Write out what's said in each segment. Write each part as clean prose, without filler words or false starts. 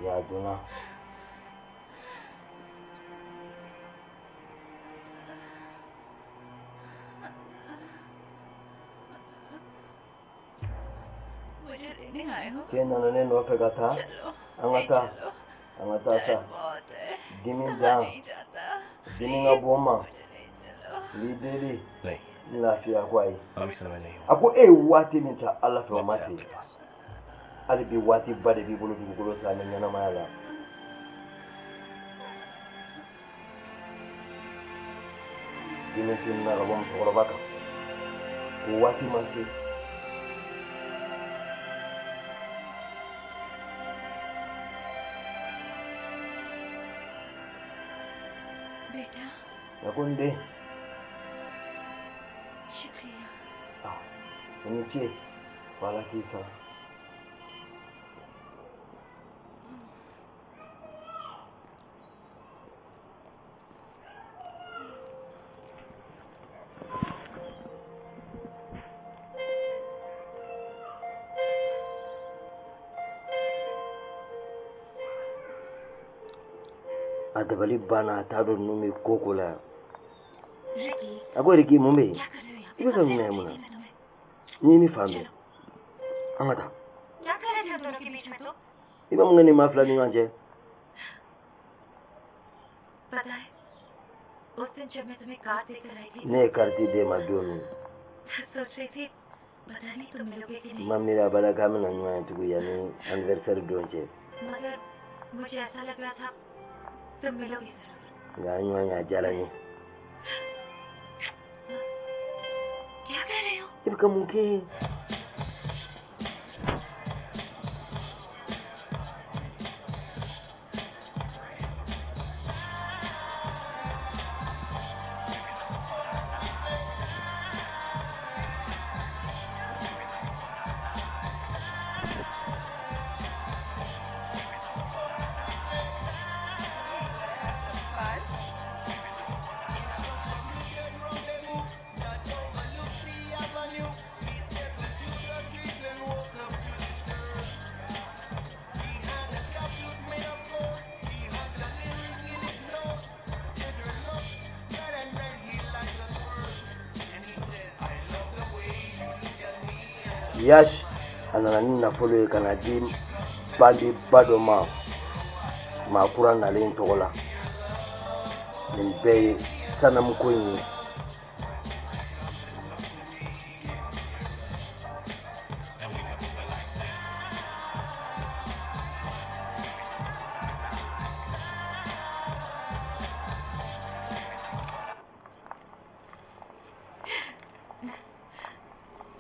Ya donna. मुझे लेने आए हो? Cɛ nana ne nɔfɛ ka taa. चलो। An ka taa. चलो। An ka taa sa. दर्द बहुत है। Dimi सहा dan. नहीं जाता। Dimi ka bɔ n ma. मुझे नहीं चलो। N b'i deli. नहीं। N lafiya ko ayi. अभी समय नहीं A ko e ye waati min ta Ala fɛ, o ma है se. आपके पास। Hali bi waati ba de b'i bolo dugukolo sanfɛ ɲɛnamaya la. Dimi tununna ka bɔ musokɔrɔba kan ko waati ma se. बेटा। A ko n den. शुक्रिया। Ah, i ni ce, ko Ala k'i sara. A dabali banna, a t'a dɔn ninnu bɛ ko ko la yan. Ricky. A ko Ricky, mun bɛ yen? क्या कर रहे हो यहाँ I पे? bɛ कब ka से mun na रोक mun na? रही थी मैं तुम्हें। N ye ni fan bɛɛ. चलो। An ka taa. क्या कर रहे थे हम दोनों के बीच में तो? I bɛ mun kɛ nin maa fila ni ɲɔgɔn cɛ? पता है, उस दिन जब मैं तुम्हें कार्ड देकर आई थी Ne ye kariti d'e ma don min, तो सोच रही थी पता नहीं तुम मिलोगे कि n नहीं। ma miiri abada k'an bɛna ɲɔgɔn ye tugun yanni anniversaire don cɛ. मगर मुझे ऐसा लग रहा था तुम मिलोगे जरूर। Nka an ɲɔgɔn ye, a diyara n ye. क्या कर रहे हो? I bɛ ka mun kɛ? Yash a nana ni nafolo ye ka na di bandiba dɔ ma, maa kura nalen tɔgɔ la. Nin bɛɛ ye sanamuko in ye.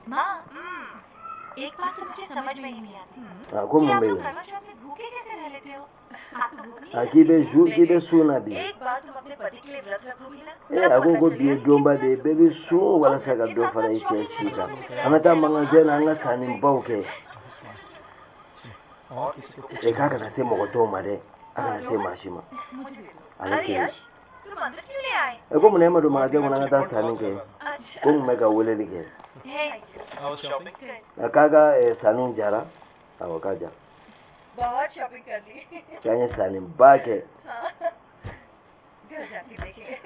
माँ, एक बात तो मुझे समझ में ही नहीं आती A ko कि mun आप bɛ लोग yen? करवा चौथ में भूखे कैसे रह लेते हो? आपको भूख नहीं A k'i bɛ लगती? su, k'i bɛ sun na bi. एक बार तुम अपने पति के लिए व्रत रखोगी ना, Ee, a ko ko bi ye donba de ye, bɛɛ bɛ sun walasa ka dɔ fara i cɛ si kan. An ka taa magasin na, an ka sannibaw kɛ. और किसी को कुछ E k'a kana se mɔgɔ tɔw ma dɛ, a kana se maa si ma. मुझे दे दो। Ale अरे kelen. यश, तुम अंदर क्यों ले आए? E ko munna e ma don magasin kɔnɔ an ka taa sanni kɛ? अच्छा। Ko n kun bɛ ka weleli kɛ. Hey. Shopping. A k'a ka sanniw jara. Awɔ, k'a jara. बहुत शॉपिंग कर ली। K'an ye sanniba kɛ. घर जाके देखेंगे।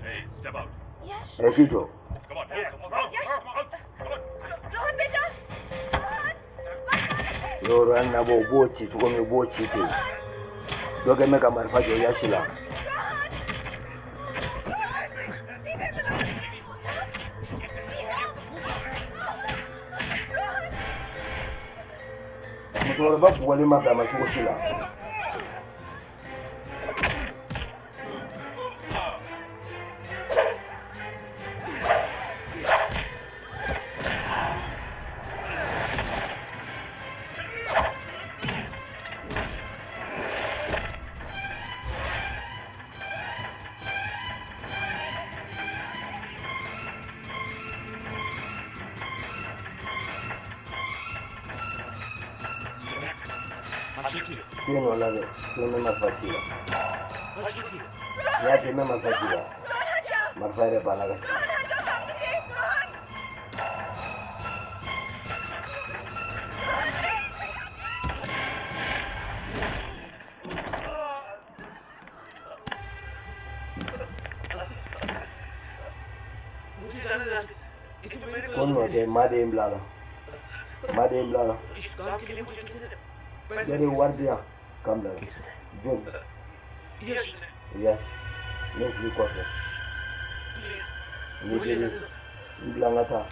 Hey, step out. Yash. Ɛ, k'i jɔ. Come on, move. Come on, Yash. come on, come on. Rohan बेटा। Yɔrɔ an nabɔ, u b'o ci cogo min, u b'o ci ten. Dɔ kɛ bɛ ka marifa jɔ Yasi la. Musokɔrɔba bugɔli ma bɛn a ma cogo si la. Te nɔ la dɛ, ko ne marifa ci la. N y'a f'i ye, n bɛ marifa ci la. Marifa yɛrɛ banna ka ci. Ko nɔ tɛ, maa de ye n bila a la, maa de ye n bila a la. इस काम के लिए मुझे किसी ने पैसे Ne de ye wari di yan k'an bila la. किसने? Jɔn? Yash ने। Ya ne sigi kɔfɛ. Please. N b'i deli, n bila n ka taa.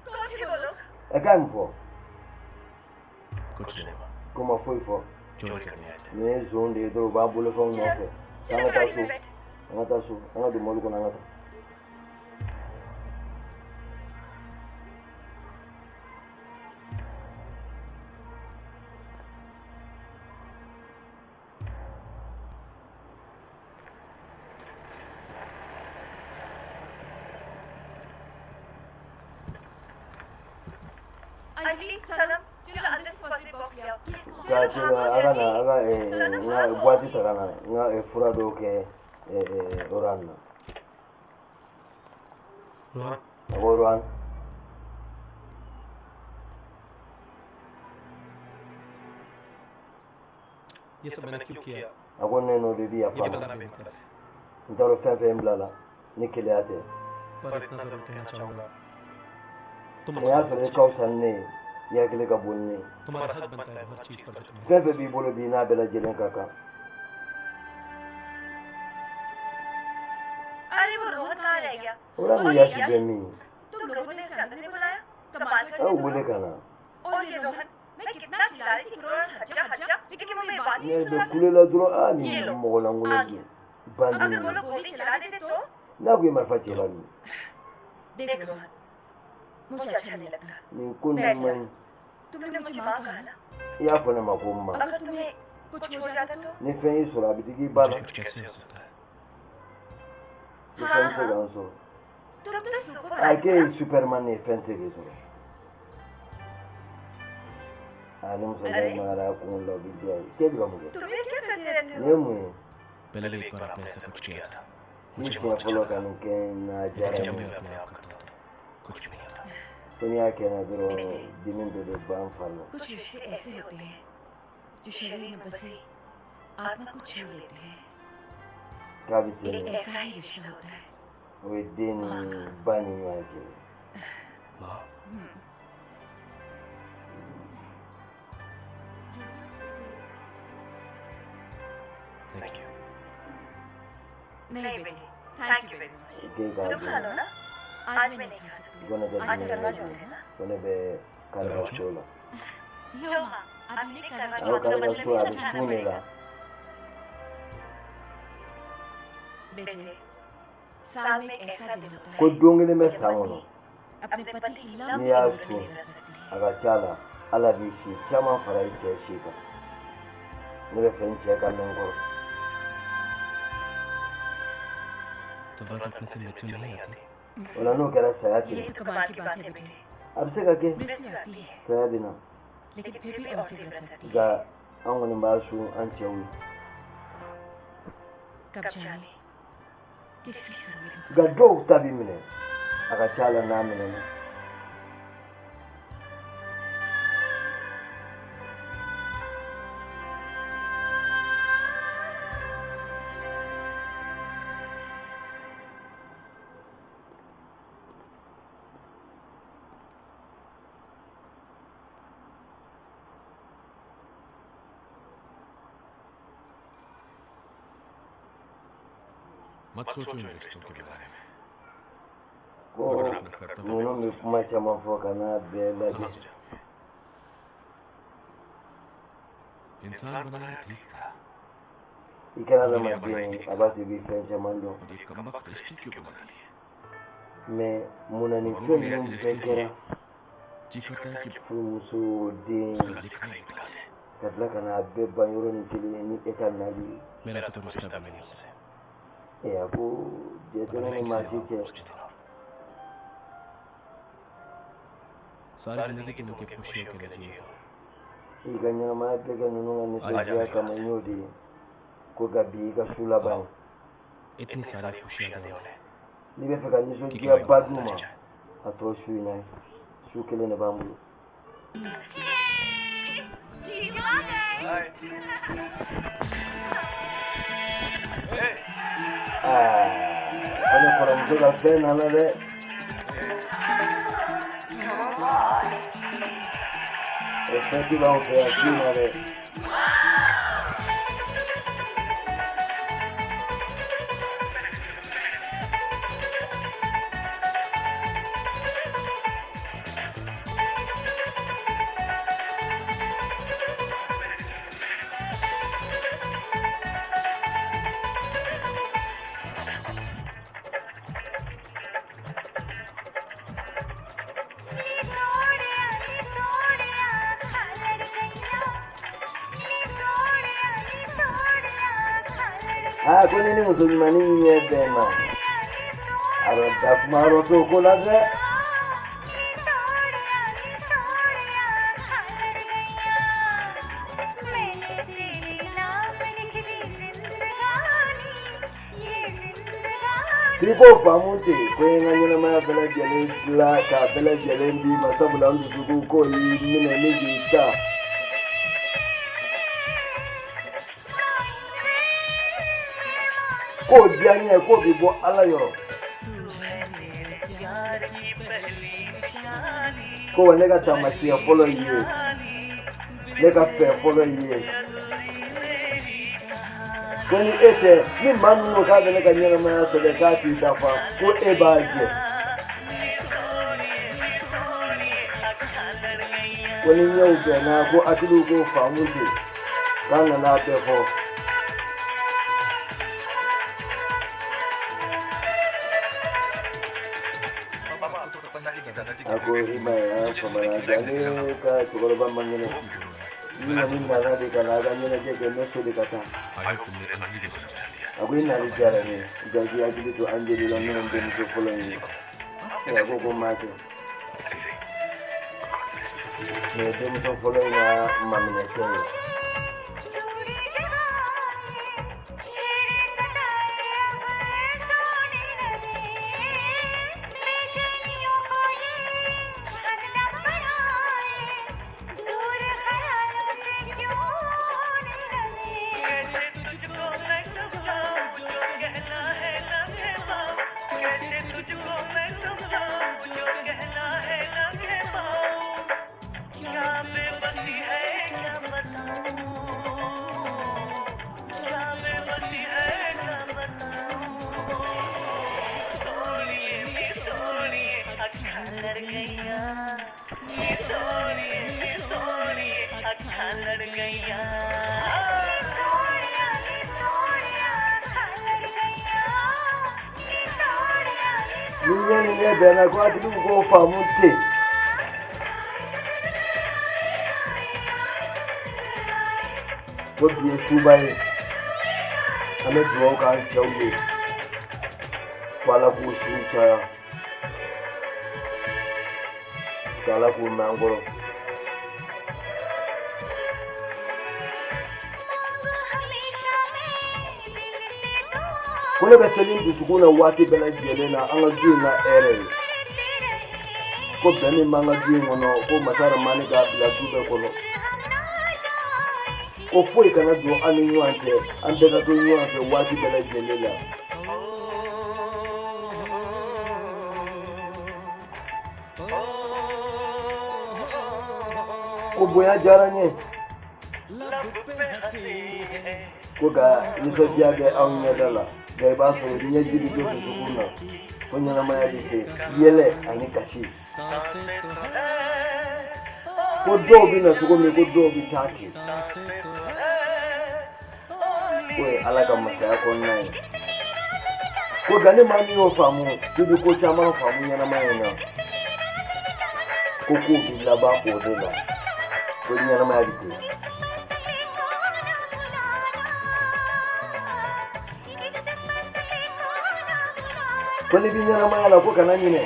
कौन थे वो लोग? Ɛ, k'a ye mun fɔ? कुछ नहीं हुआ। Ko ma foyi fɔ. चोरी करने आए थे। Nin ye zon de ye dɔrɔn, u b'an bolofɛnw nɔfɛ. An ka taa so, an ka taa so, an ka don mɔbili kɔnɔ, an ka taa. Anjali, सनम, चलो अंदर से first aid box ले आओ। Ka चलो। ce a ka na a ka n ka boîte ta ka na n ka fura dɔw kɛ Rohan na. Rohan. A ko Rohan. ये सब मैंने क्यों किया? A ko ne n'o de bi ये yafa ma. बताना बेहतर है। N t'a dɔn fɛn fɛn ye n bila la ni keleya tɛ. पर इतना जरूर कहना चाहूंगा, तुम Nin y'a मुझसे sɔrɔ बहुत i अच्छी ka इंसान fisa ni ne ye, i hakili ka bon ni ne ye. हो। तुम्हारा हक बनता है हर चीज पर जो तुम्हारे Fɛn पास fɛn b'i bolo bi, n'a bɛɛ lajɛlen ka kan. अरे, वो रोहन कहाँ रह गया? O la ni Yash bɛ min? तुम लोगों ने इसे अंदर नहीं बुलाया? कमाल करते A हो। wele ka na. और ये रोहन, मैं कितना चिल्ला रही थी कि रोहन हट जा, हट जा, लेकिन वो मेरी बात Ne नहीं सुन bɛ रहा था। kule la dɔrɔn, aa, ये nin लो, mɔgɔ आ lankolon गया। bandi अगर वो ninnu. लोग गोली चला देते तो? N'a ko ye marifa ci la dun? देख रोहन, मुझे अच्छा नहीं लगता। Nin ko ninnu man ɲi. तुमने मुझे माँ कहा ना? I y'a fɔ ne ma ko n ma. अगर तुम्हें कुछ हो जाता तो? Ni fɛn y'i sɔrɔ, a bɛ digi i ba मुझे la. कुछ कैसे हो सकता है? Ni fɛn tɛ se k'an sɔrɔ. तुम तो super A k'e ye superman ye, fɛn tɛ k'i sɔrɔ. Aa, ni musokɔrɔba in magara a kun la, o bɛ diya ye. K'e bɛ ka mun kɛ? तुम ये क्या करते रहते Nin हो? ye mun ye? पहले भी एक बार आपने ऐसा कुछ किया था। Ni मुझे siɲɛ बहुत fɔlɔ अच्छा ka लगा, nin kɛ n na, a लेकिन diyara जब n भी ye. मैं अपने आप करता हूँ तो कुछ भी नहीं होता। Ko n'i y'a kɛ n na dɔrɔn, dimi dɔ de b'an fari la. कुछ रिश्ते ऐसे होते हैं जो शरीर में बसे आत्मा को छू लेते हैं। K'a bɛ ten एक de. ऐसा ही रिश्ता होता है। O ye den ni ba ni ɲɔgɔn cɛ. माँ। Thank you. नहीं बेटे, thank you very much. K'e k'a dun. आज मैं नहीं खा सकती। Ko ne tɛ आज dumuni करवा kɛ. चौथ है ना? Ko ne bɛ करवा चौथ la. लो माँ, अब इन्हें करवा A ko चौथ का करवा मतलब चौथ a bɛ समझाना sun de पड़ेगा। la. बेटे, साल में एक ऐसा दिन होता Ko है don kelen bɛ san kɔnɔ, अपने पति की n'i लंबी y'a उम्र के sun, लिए व्रत रखती है। a ka ca la Ala b'i si caman fara i cɛ si kan. Ne bɛ fɛ n cɛ ka mɛn n kɔrɔ. तो व्रत रखने से मृत्यु नहीं आती? O la n'o kɛra, saya tɛ ये na. तो कमाल की बात है बेटे। A bɛ se ka kɛ मृत्यु आती है, saya bɛ na, लेकिन फिर भी औरतें व्रत रखती nka हैं। an kɔni b'a sun an cɛw ye. कब जाने किसकी सुन ले Nka भगवान। dɔw ta bɛ minɛ, a ka ca la n'a minɛna. मत सोचो इन रिश्तों के बारे में। Ko अगर अपना कर्तव्य ninnu bɛ kuma caman fɔ ka n'a bɛɛ lajɛ. कहाँ से जाओगे? इंसान बनाया ठीक था, I kɛra adamaden ye, a b'a to i bɛ fɛn caman dɔn. पर ये कमबख्त रिश्ते क्यों बना दिए? Mɛ munna nin fɛn ninnu bɛɛ kɛra? जी करता है कि Furumuso, den, उसका लिखा ही मिटा दे। ka tila ka n'a bɛɛ ban yɔrɔnin kelen ni e ka nali ye. मेरा तो कोई रिश्ता भी नहीं उससे। Ɛ, a ko jɛ tɛ पता ne नहीं ni किसने maa si और cɛ. कुछ दिन और सारी जिंदगी तुम उनकी खुशियों के लिए जिए हो। I ka ɲɛnamaya bɛɛ kɛ ninnu ka nisɔndiya kama, n y'o de ye ko ka bi i ka su laban ye. इतनी सारी खुशियां दे उन्हें N'i bɛ fɛ ka nisɔndiyaba d'u ma, a tɔ su in na ye, su kelen de b'an bolo. जीजू आ गए। Aa, ko ne kɔrɔmuso ka fɛn nana dɛ. O fɛn b'anw fɛ yan bi in na dɛ. Aa, ko ni muso ɲumannin ɲɛ bɛnna, a bɛ da kuma yɔrɔ t'o ko la dɛ. K'i k'o faamu ten, ko n ye n ka ɲɛnamaya bɛɛ lajɛlen dilan k'a bɛɛ lajɛlen d'i ma, sabula n dusukun k'o y'i minɛ ni k'i ta. K'o diya n ye, k'o bɛ bɔ Ala yɔrɔ. Ko wa ne ka taamasiyɛn fɔlɔ y'i ye, ne ka fɛ fɔlɔ y'i ye. Ko ni e tɛ, ni maa min ko k'a bɛ ne ka ɲɛnamaya sɛbɛn k'a t'i dafa, ko e b'a jɛ. Ko ni ɲɛw bɛnna, ko hakiliw k'o faamu ten, k'a nana a bɛɛ fɔ. A ko i ma ye, an famana ja, ne ka cɛkɔrɔba man kɛnɛ. N kɔni nana de ka na a ka ɲɛnajɛ kɛ, n bɛ so de ka taa. I hope तुमने अंजलि को समझा लिया। A ko i nali diyara ne ye, nka k'i hakili to Anjali la, n'o ye n denmuso fɔlɔ in ye. A ko ko n m'a kɛ. Nin ye denmuso fɔlɔ in ka maminɛkɛ ye. Ni ɲɛ ni ɲɛ bɛnna, ko hakiliw k'o faamu ten. Ko bi ye suba ye, an bɛ dugawu k'an cɛw ye, ko Ala k'u siw caya, ko Ala k'u mɛn an kɔrɔ. Ko ne bɛ seli n dusukun na waati bɛɛ lajɛlen na, an ka du in na hɛrɛ ye. Ko bɛn min b'an ka du in kɔnɔ, ko masa Ramani k'a bila du bɛɛ kɔnɔ. Ko foyi kana don an ni ɲɔgɔn cɛ, an bɛɛ ka to ɲɔgɔn fɛ waati bɛɛ lajɛlen la. Ko bonya diyara n ye, ko ka nisɔndiya kɛ anw ɲɛda la, nka i b'a sɔrɔ ɲɛji bɛ to dusukun na, ko ɲɛnamaya bɛ kɛ yɛlɛ ani kasi. Ko dɔw bɛ na cogo min, ko dɔw bɛ taa ten. K'o ye Ala ka masaya kɔnɔna ye. Ko nka ni maa min y'o faamu, k'i bɛ ko caman faamu ɲɛnamaya in na. Ko kow bɛ laban o de la, ko ɲɛnamaya bɛ ten. Ko n'i bɛ ɲɛnamaya la, ko kana ɲinɛ.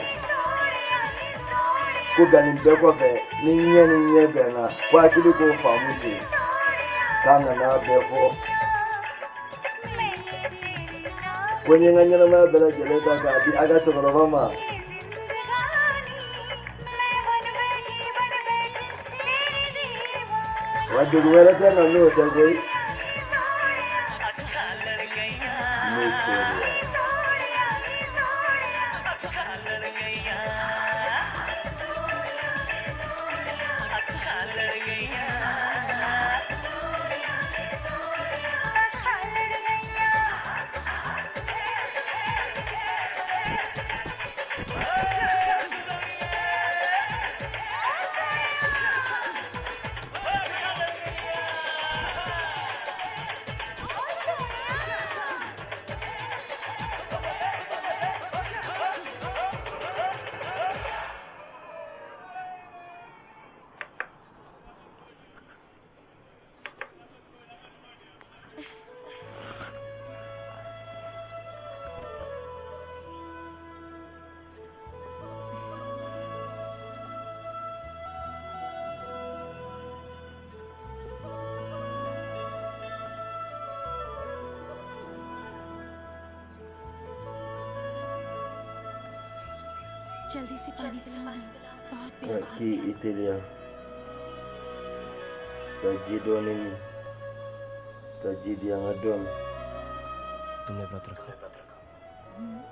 Ko nka nin bɛɛ kɔfɛ, ni ɲɛ ni ɲɛ bɛnna, ko hakili k'o faamu ten, k'a nana bɛɛ fɔ. Ko n ye n ka ɲɛnamaya bɛɛ lajɛlen ta k'a di a ka cɛkɔrɔba ma. Wa degun wɛrɛ tɛ na n'o tɛ koyi. Ne teriya. जल्दी से पानी पिलाओ ना, बहुत प्यास K'i i teliya ka ji dɔɔni min, ka ji di an ka dɔn. तुमने व्रत रखा?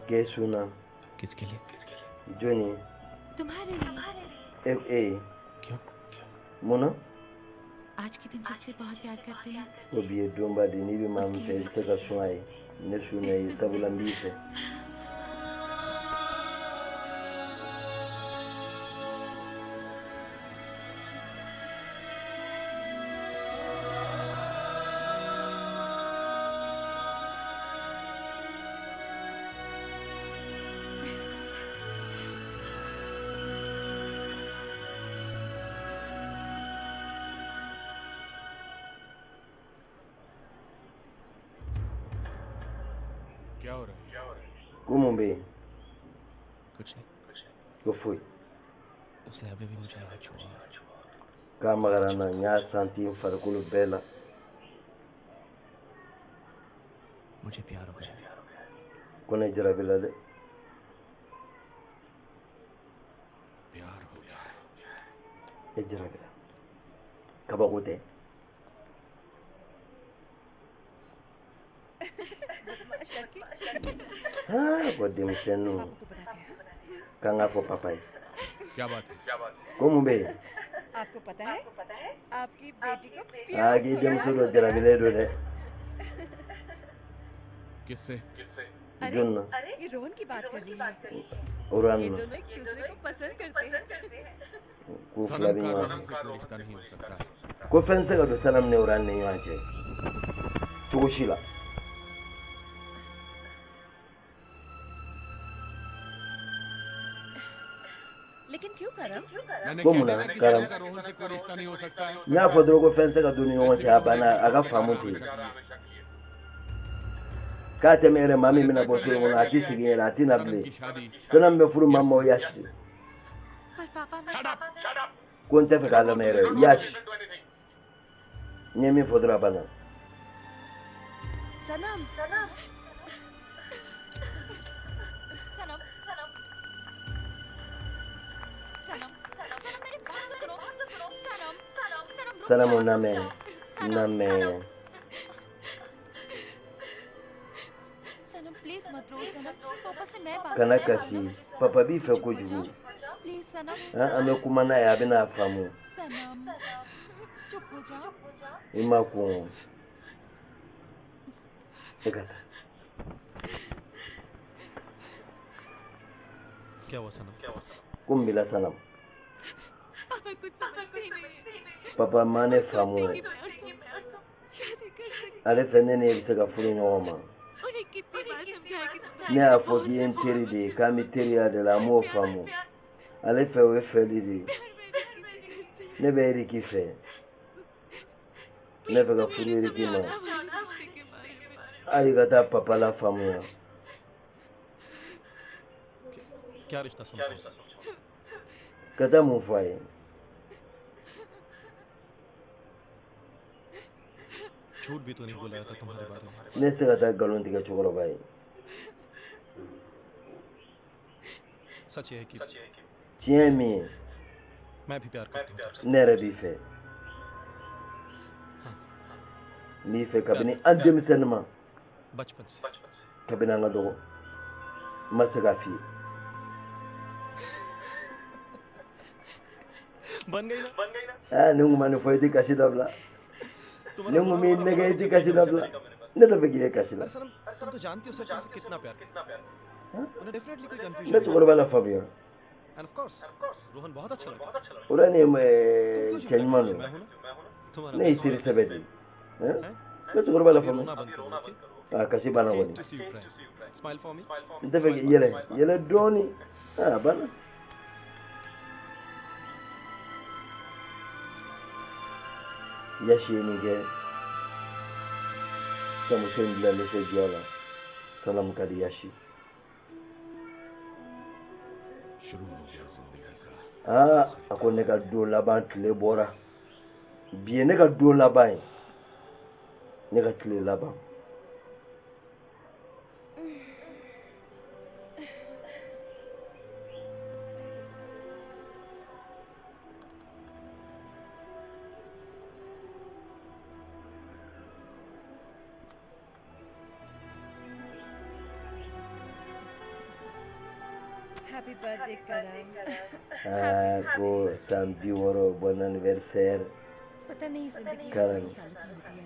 K'e sunna. किसके लिए? Jɔnni? तुम्हारे लिए। E e ye. क्यों? Mun na? आज के दिन जिससे बहुत प्यार करते हैं Ko bi ye donba de ye, n'i bɛ maa min fɛ, i bɛ se ka sun a ye. Ne sunna i ye sabula n b'i fɛ. क्या हो रहा है? Ko mun bɛ yen? कुछ नहीं। Ko foyi. उसने अभी भी मुझे यहाँ छुआ। K'a magara n na, n y'a santi n farikolo bɛɛ la. मुझे प्यार हो गया। Ko ne jarabila dɛ. प्यार हो गया है। E jarabila, kabako tɛ. Aa, ko denmisɛnninw k'an k'a fɔ papa ye. क्या बात है? Ko mun bɛ yen? आपको पता है आपकी बेटी को Aa, k'i denmuso dɔ jarabilen don dɛ. किससे? Jɔn na? ये रोहन की बात कर रही है। Oran ये na. दोनों एक दूसरे को पसंद करते हैं। K'u fila सनम bɛ का ɲɔgɔn Rohan fɛ. से कोई रिश्ता नहीं हो सकता है। Ko fɛn tɛ se ka don Sanam ni Oran ni ɲɔgɔn cɛ cogo si la. लेकिन क्यों करम? मैंने Ko कह mun दिया na ना कि Karam? सनम का रोहन से कोई रिश्ता नहीं हो सकता है। N y'a fɔ dɔrɔn ko fɛn tɛ se ka don u ni ɲɔgɔn ऐसे cɛ, a भी banna, उन्हें a ka छोड़ के faamu जाना ten. हमेशा के लिए। K'a tɛmɛ yɛrɛ, maa min मैंने bɛna तय bɔ कर so in लिया kɔnɔ, a है tɛ segin yɛrɛ, a tɛ na सनम bilen. की शादी Sanam bɛ furu maa yes ma, o Yash de. पर पापा मैं shut up. Ko n tɛ fɛ k'a lamɛn yɛrɛ, Yash. N ye min fɔ dɔrɔn, a banna. सनम, सनम, सनम, सनम, सनम, मेरी बात तो सुनो। सनम, सनम, रुक Sanamu, जाओ। lamɛn, lamɛn. सनम, प्लीज मत रो सनम, पापा से मैं बात Kana करूंगी, kasi. सनम। Papa b'i fɛ चुप हो kojugu. जाओ प्लीज सनम। Han, an bɛ kuma n'a ye, a bɛna faamu. सनम, चुप हो जाओ। I ma kun, e ka taa. क्या हुआ सनम? Ko mun b'i la Sanam? पापा कुछ समझते ही नहीं है। Papa ma ne वो सोचते faamu. हैं कि मैं और तुम शादी कर सकते। Ale fɛ ne ni e bɛ se ka furu ɲɔgɔn ma. उन्हें कितनी बार समझाया कि Ne तुम्हारे y'a लिए fɔ बहुत k'i ye n अच्छा teri है। de ye, k'an bɛ teriya de la, an m'o faamu. Ale fɛ o ye fɛli de ye. प्यार मैं रिकी से करती हूँ। Ne bɛ Eriki fɛ. Ne please fɛ ka तुम्हें furu उन्हें Eriki ma. समझाना हमारे रिश्ते के बारे में। Hali ka taa papa la faamuya. क्या रिश्ता समझाऊं उसे? Ka taa mun fɔ a ye? झूठ भी तो नहीं बोला था तुम्हारे बारे में। Ne tɛ se ka taa nkalon tigɛ cɛkɔrɔba ye. सच ये है कि Tiɲɛ ye min ye, मैं भी प्यार करता हूँ तुमसे। ne yɛrɛ b'i fɛ. N b'i fɛ kabini an denmisɛnnin ma. बचपन से। Kabini an ka dɔgɔ, n ma se k'a f'i ye. बन गई ना? Aa, ni n kun ma nin fɔ, i tɛ kasi dabila. तुम्हारा Ni n kun m'i nɛgɛ, i tɛ kasi dabila. Ne tɛ fɛ k'i ye kasi la. अरे सनम, तुम तो जानती हो सर तुमसे कितना प्यार करता है। उन्हें डेफिनेटली कोई Ne confusion. cɛkɔrɔba la faamuya. End of course Rohan बहुत अच्छा लड़का है। O la ne ye तुम ɛɛ, क्यों cɛ चिंता ɲuman कर रही don. हो? मैं हूं ना तुम्हारा Ne y'i best teri friend. sɛbɛ de ye. हैं? Ne cɛkɔrɔba la अभी faamuya. रोना बंद करो, okay? A kasi banna Hate kɔni. To see you cry. Smile for me. N tɛ fɛ k'i yɛlɛ yɛlɛ dɔɔni. A banna. Yasi ye nin kɛ ka muso in bila nisɔndiya la. Salamu ka di Yasi. शुरू हो गया जिंदगी का। Aa, a ko ne ka don laban tile bɔra bi ye, ne ka don laban ye, ne ka tile laban. Happy birthday Karan. Aa, ko san 60, bon anniversaire. पता नहीं जिंदगी Karan. हजारों सालों की होती है या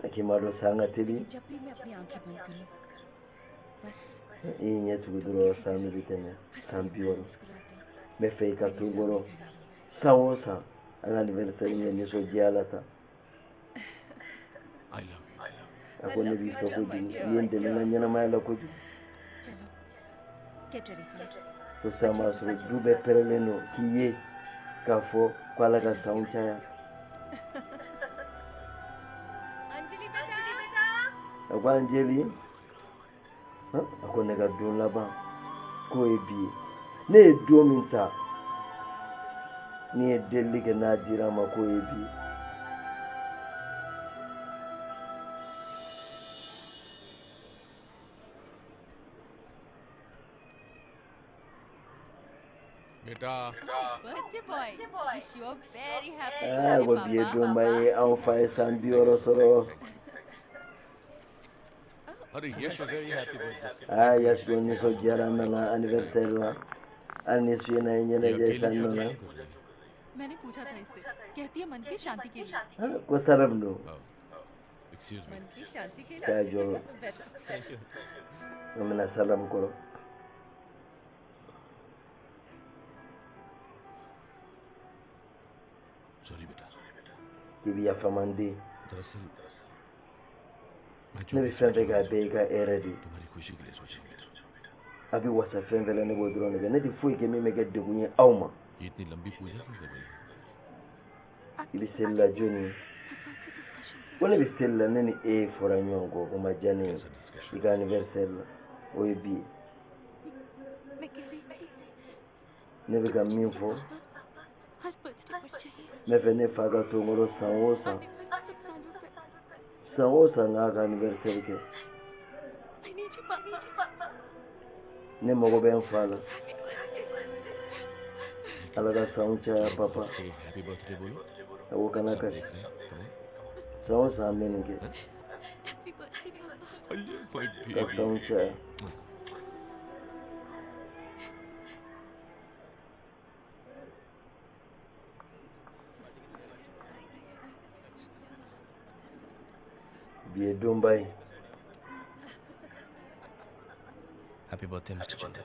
नहीं, K'i ma dɔn san ka teli. लेकिन जब भी मैं अपनी आंखें बंद करूं, बस I ɲɛ tugu dɔrɔn, san bɛ tɛmɛ, san हंसते 60. मुस्कुराते N bɛ fɛ i ka मेरे to n सामने kɔrɔ खड़े रहो। San o san an ka anniversaire ɲɛ nisɔndiya la tan. I love you. A ko ne b'i fɛ kojugu, i ye n dɛmɛ n ka ɲɛnamaya la kojugu. चलो, get ready fast. Ko san b'a sɔrɔ du bɛɛ pɛrɛnlen don k'i ye k'a fɔ ko Ala ka sanw caya. Anjali बेटा। A ko Anjali han, a ko ne ka don laban k'o ye bi ye, ne ye don min ta ni ye delili kɛ n'a dira n ma, k'o ye bi ye. बेटा। Birthday boy, wish you a very happy Aa, birthday ko bi ye पापा। Donba ye, anw fa ye san 60 sɔrɔ. अरे यश। Very happy birthday. Aa, Yasi ko nisɔndiyara, n nana anniversaire la, hali ni su in na ye ये ɲɛnajɛ अकेले san पूजा nana. क्यों कर रही है? मैंने पूछा था इससे, कहती है मन की शांति के लिए। Ah, ko Salam don. Excuse me. मन की शांति के K'a लिए। jɔ. बैठो। Thank you. An bɛna Salam kɔrɔ. Sorry बेटा। K'i bɛ yafa ma, n den. दरअसल मैं जो Ne bɛ भी fɛn सोच fɛn kɛ, रहा a हूँ bɛɛ y'i ka hɛrɛ de ye. तुम्हारी खुशी के लिए सोच रहा हूँ बेटा। A bɛ wasa fɛn fɛn la, ne b'o dɔrɔn de kɛ. Ne tɛ foyi kɛ min bɛ kɛ degun ye aw ma. ये इतनी लंबी पूजा क्यों कर रही है? I bɛ seli la jɔnni ye? भगवान से डिस्कशन कर। Ko ne bɛ seli la, ne ni e fɔra ɲɔgɔn kɔ, o ma diya ne ye. कैसा discussion? I ka anniversaire la, o ye bi ye. मैं कह रही थी Ne bɛ ka min fɔ, हर बर्थडे पर चाहिए। Ne fɛ ne fa ka to n kɔrɔ san o san. आने वाले सब सालों तक। San o san k'a ka anniversaire kɛ. I need you पापा। Ne mago bɛ n fa la. Happy birthday. Ala ka sanw caya, papa. हंस के happy birthday बोलो। A ko kana सब kasi. देख रहे हैं, come on. San o san an bɛ nin kɛ. Happy birthday पापा। अये my Ka baby. Sanw caya. Bi ye donba ye. Happy birthday mister Jindal.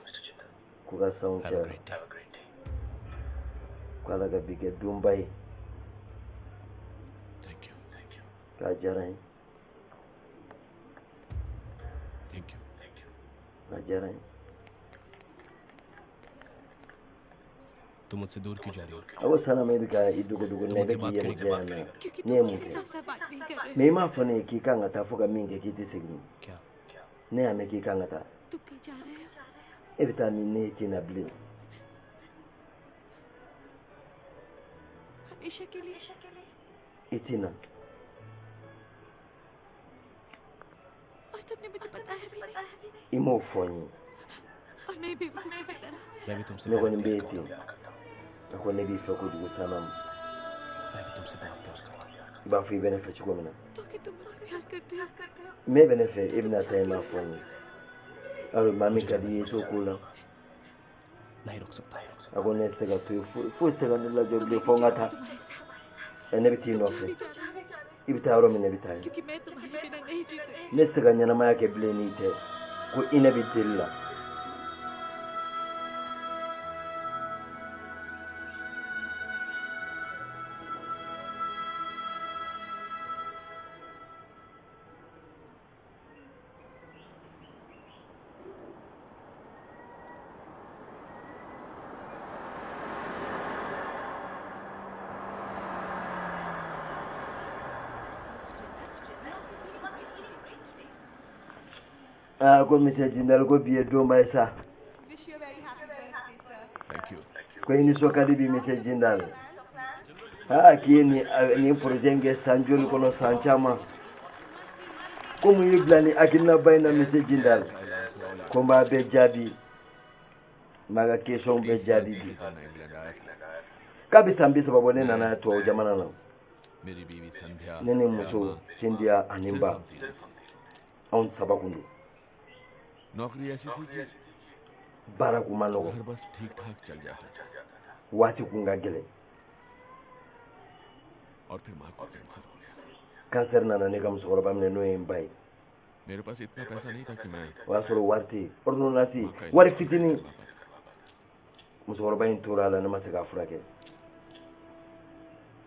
Ko ka sanw have a caya. Great day. Ko Ala ka bi kɛ donba ye. Thank you. K'a diyara n ye. Thank you. K'a diyara n ye. तुम मुझसे दूर क्यों जा रही हो? A ko Sanama, i bɛ ka i dogo dogo na, i bɛ k'i yɛrɛ jɛya n na. क्योंकि Ne ye तुम mun मुझसे kɛ? साफ साफ बात नहीं कर रहे। Mais i m'a fɔ ne ye k'i kan ka taa fo ka min kɛ k'i tɛ segin. क्या? Ne y'a mɛn k'i kan ka taa. तुम कहीं जा रहे हो? E bɛ taa min, ne tɛ na bilen? हमेशा के लिए? I tɛ na. और तुमने मुझे बताया भी नहीं। I m'o fɔ n ye. और मैं बेवकूफ की तरह। मैं भी तुमसे Ne बहुत kɔni bɛ प्यार ye करता ten. हूँ। A ko ne b'i fɛ kojugu, Sanamu. मैं भी तुमसे बहुत प्यार करता हूँ। I b'a fɔ i bɛ ne fɛ cogo min na. तो कि तुम मुझसे प्यार करते हो। Ne bɛ ne fɛ, e bɛna taa, i m'a fɔ n ye. Yarɔ, maa min ka di i ye, i t'o ko la. नहीं रुक सकता। A ko ne tɛ se ka to yen, foyi foyi tɛ se ka ne lajɔ bilen, fo n ka taa. तुम्हारे साथ। Ɛ, ne bɛ t'i तुम nɔfɛ. जहाँ भी जा रहे हो, I bɛ taa yɔrɔ min na, i bɛ taa yen. क्योंकि मैं तुम्हारे बिना नहीं जी सकती। Ne tɛ se ka ɲɛnamaya kɛ bilen n'i tɛ. Ko i ne bɛ deli la. Aa, ko Monsieur Jindal, ko bi ye donba ye sa. Wish you very happy birthday sir. Thank you. Ko i nisɔn ka di bi, Monsieur Jindal. Aa, k'i ye nin projet in kɛ san joli kɔnɔ, san caman. Ko mun y'i bila nin hakilinaba in na, Monsieur Jindal? Ko n b'a bɛɛ jaabi, n b'a ka question bɛɛ 30 साल jaabi bi. पहले जब मैं इंग्लैंड आया था, K'a bɛ san 30 bɔ ne nana tubabu jamana na, मेरी बीवी संध्या ne ni और muso माँ, Sindiya ani n सिर्फ ba, हम तीनों थे। anw saba kun don. नौकरी ऐसी थी कि Baara kun ma nɔgɔ. घर बस ठीक ठाक चल जाता था। Waati kun ka gɛlɛn. और फिर माँ को कैंसर हो गया। Kansɛri nana ne ka musokɔrɔba minɛ, n'o ye n ba ye. मेरे पास इतना पैसा नहीं था कि मैं O y'a sɔrɔ wari tɛ yen, ordonnance माँ का wari इलाज ठीक से fitinin. करवा पाता। Musokɔrɔba in tora a la, ne ma se k'a furakɛ.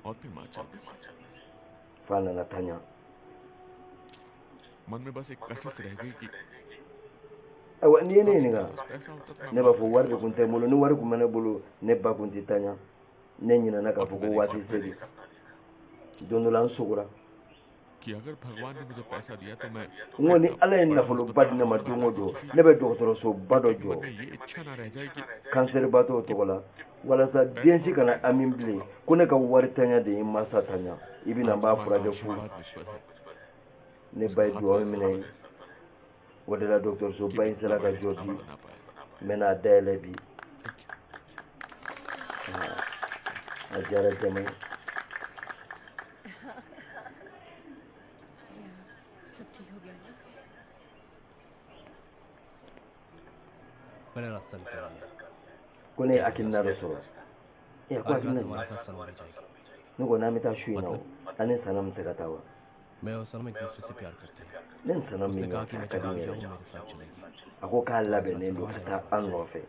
और फिर माँ चल बसी। F'a nana taɲa. मन में बस एक कसक रह गई कि Ayiwa, n'i ye ne काश ɲininka, मेरे पास पैसा होता तो मैं ne माँ b'a fɔ का wari de इलाज kun tɛ n bolo. Ni wari kun bɛ ne bolo, ne ba kun tɛ taɲa. Ne ɲinɛna k'a और fɔ फिर ko मैंने एक waati सपना seli. देखा Don dɔ la, n sogora. कि अगर भगवान ने मुझे पैसा दिया तो मैं N ko ni एकदम Ala ye बड़ा nafoloba अस्पताल di ne ma खोलूंगा don o ताकि don, किसी ne bɛ dɔgɔtɔrɔsoba dɔ व्यक्ति के jɔ मन में ये इच्छा ना रह जाए कि kansɛribatɔw tɔgɔ la, walasa den si kana ami bilen ko ne ka wari taɲa de ye n mansa taɲa. I bɛ na, n आज b'a माँ का furakɛ fu. आशीर्वाद मुझ पर है। Ne उसका ba ye हाथ duwawu मेरे सर minɛ पर ye. है O de la कि dɔgɔtɔrɔsoba मैं in इतना sera ka बड़ा jɔ अस्पताल bi. बना पाया। N bɛna a dayɛlɛ bi. Thank you. A diyara jama ye. या सब ठीक हो गया ना? मैंने रास्ता निकाल लिया। Ko ne ye कैसा hakilina dɔ रास्ता? sɔrɔ. Ɛ, ko आज रात hakilina हमारे jumɛn? साथ सनम भी जाएगी। Ne ko n'an bɛ taa su in na, o मतलब? an ni Sanam tɛ se ka taa wa? मैं और सनम एक दूसरे से प्यार करते हैं। Ne ni Sanam bɛ उसने कहा ɲɔgɔn कि fɛ, a मैं ka di जहाँ n भी yɛrɛ. जाऊँ मेरे साथ चलेगी। A ko k'a तो आज रात labɛnnen सनम don भी ka जाएगी taa हमारे an साथ। nɔfɛ.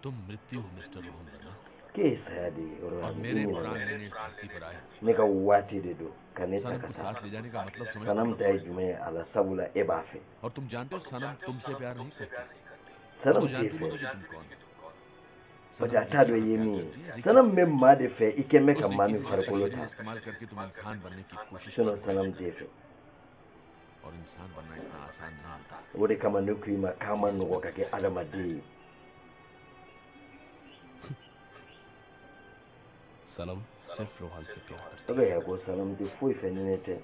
तुम मृत्यु हो mister Rohan Verma, K'e ye saya de ye yɔrɔ और la, i मेरे ɲinɛna. प्राण लेने इस धरती पर आए हो। Ne ka waati de don ka ne ta सनम ka को taa. साथ ले जाने का मतलब समझते Sanam हो? ta ye jumɛn ye a la, sabula e b'a fɛ? और तुम जानते हो सनम तुमसे प्यार नहीं करती। वो Sanam तो t'e जानती fɛ, नहीं कि तुम कौन हो। parce सनम que a t'a Ricky dɔn से i ye प्यार min ye. करती है, रिकी Sanam से। bɛ maa de fɛ i kɛn bɛ ka उस maa Ricky min से जिसका farikolo शरीर ta. इस्तेमाल करके तुम इंसान बनने की कोशिश कर Sinon रहे हो, Sanam t'e fɛ. और इंसान बनना इतना आसान नहीं होता। O de kama ne ko i ma k'a ma ये nɔgɔ तुम्हें ka पता kɛ है। adamaden ye. सनम सिर्फ रोहन से प्यार O करती bɛ है। kɛ ko Sanam tɛ foyi fɛ ni ne tɛ.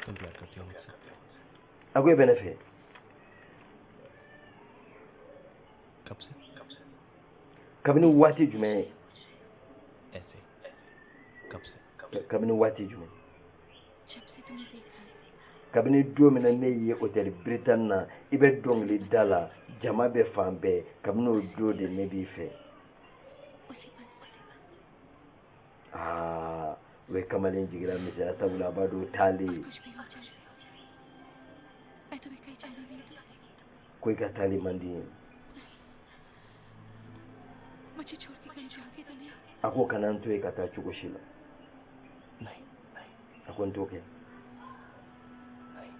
तुम प्यार करती हो मुझसे? A ko e bɛ ne fɛ? कब से? Kabini ऐसे waati क्यों पूछ jumɛn? रहे हो? ऐसे कब से? Kabini waati jumɛn? जब से तुम्हें देखा है। Kabini don min na ne ye hôtel Britannia na, i bɛ dɔnkili da la, jama bɛ fan bɛɛ, kabini o बस don इतनी de सी ne b'i fɛ. उसी पल से। Aa, o ye kamalen jigira misɛnya, sabula a b'a dɔn o taalen और ye. कुछ भी हो जाए मैं तुम्हें कहीं जाने नहीं दूंगी। Ko i ka taali man di n ye. मुझे छोड़ के कहीं जाओगे तो नहीं? A ko kana n to yen ka taa cogo si la. नहीं, A ko n t'o kɛ. नहीं।